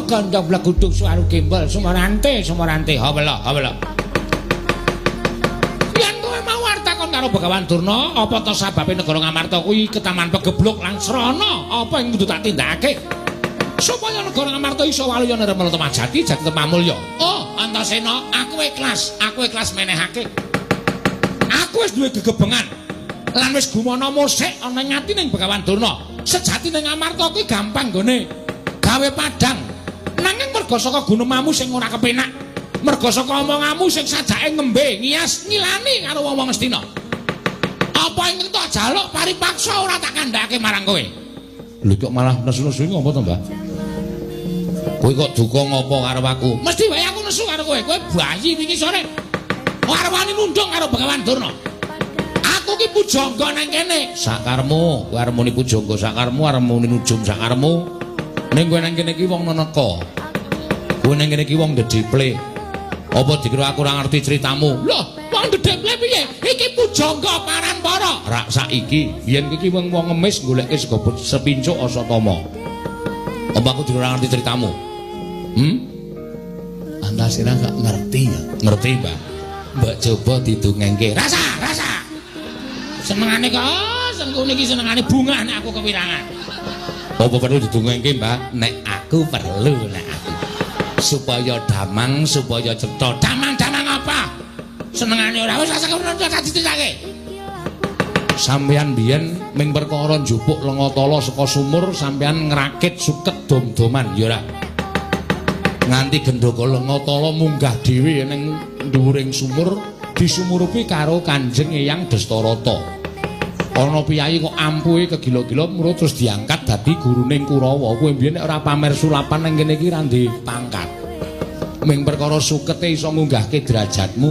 Gandong blegudung suwaru gembel sumorante sumorante hawela hawela. Yen kowe mau arep takon karo Begawan Durna, apa to sababe negara Ngamarta kuwi ketaman pegebluk lan srana apa ing kudu tak tindakake supaya negara Ngamarta iso waluya nirmala temajati jati temamulya. Oh, Antasena, aku ikhlas menehake. Aku wis duwe gegebengan lan wis gumana musik ana ing atine Begawan Durna. Sejatine Ngamarta kuwi gampang nggone gawe padang. Nanging merga saka gunemamu sing ora kepenak, merga saka omonganmu sing sajake ngembe, ngias, ngilani karo wong-wong Ngastina. Apa ing tak jaluk paripaksa ora tak kandhake marang kowe. Lho kok malah nesu-nesu ngopo to, Mbah? Kowe kok duka ngopo karo aku? Mesti wae aku nesu karo kowe. Kowe bayi wingi sore. Ora wani nundung karo Begawan Durna. Aku ki pujangga nang kene. Sakarmu, kowe arep muni pujangga sakarmu, arep muni nujum sakarmu. Ning kowe nang kene iki wong neneka. Kowe nang kene iki wong dedeple. Apa dikira aku ora ngerti critamu? Loh, wong dedeple piye? Iki pujangga paranpara. Rak saiki, biyen iki wong ngemis goleke sego sepincuk Asatama. Apa aku dikira ora ngerti critamu? Hmm? Antasena gak ngerti ya? Ngerti, Mbah. Mbok coba didongengke. Rasa, rasa. Senengane kok, sengkune iki senengane bungah nek aku kewirangan. Apa perlu didongengke, Mbah? Nek aku perlu, nek aku. Supaya damang, supaya cetha. Damang-damang apa? Senengane ora wis rasa kewenan tak dititake. Sampeyan biyen ming perkara njupuk lenga tala saka sumur, sampeyan ngrakit suket dom-doman, ya ora? Nganti gendaka lenga tala munggah dhewe ning dhuwuring sumur, disumurupi karo Kanjeng Eyang Destarata. Ana piyayi kok ampuhe kegila-gila muru terus diangkat dadi guruning Kurawa. Kowe mbiyen nek ora pamer sulapan ning kene iki ra ndek pangkat. Ming perkara sukete iso ngunggahke derajatmu.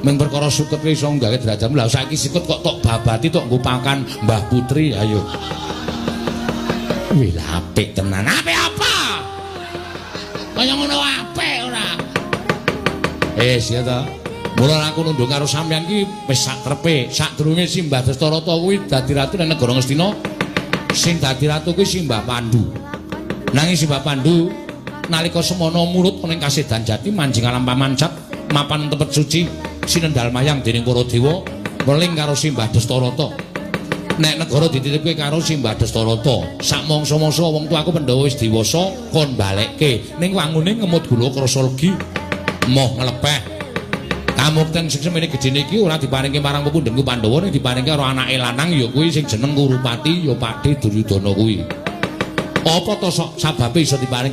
Ming perkara sukete iso ngunggahke derajatmu. Lah saiki sikut kok tok babati tok nggo pakan Mbah Putri, ayo. Wih, apik tenan. Apik apa? Kaya ngono apik ora? Wis ya ta. Mula aku nunduk karo sampeyan ki wis sak trepe. Sadurunge Simbah Destarata kuwi dadi ratu nang negara Ngastina, sing dadi ratu kuwi Simbah Pandu. Nanging Simbah Pandu nalika semono murut ning Kasedan Jati manjing alam pamancat mapan tempat suci sinendal mayang dening para dewa weling karo Simbah Destarata. Nek negara dititipke karo Simbah Destarata, sak mangsa-mangsa wong tuaku Pandhawa wis dewasa kon balekke ning wangune ngemut gula krasa legi moh nglepeh. Kamukten sing semene gedene iki ora diparingke marang pepundhenku Pandhawa ning diparingke karo anake lanang ya kuwi sing jeneng Kurupati ya Pakdhe Duryudana kuwi. Apa to sok sababe iso diparingke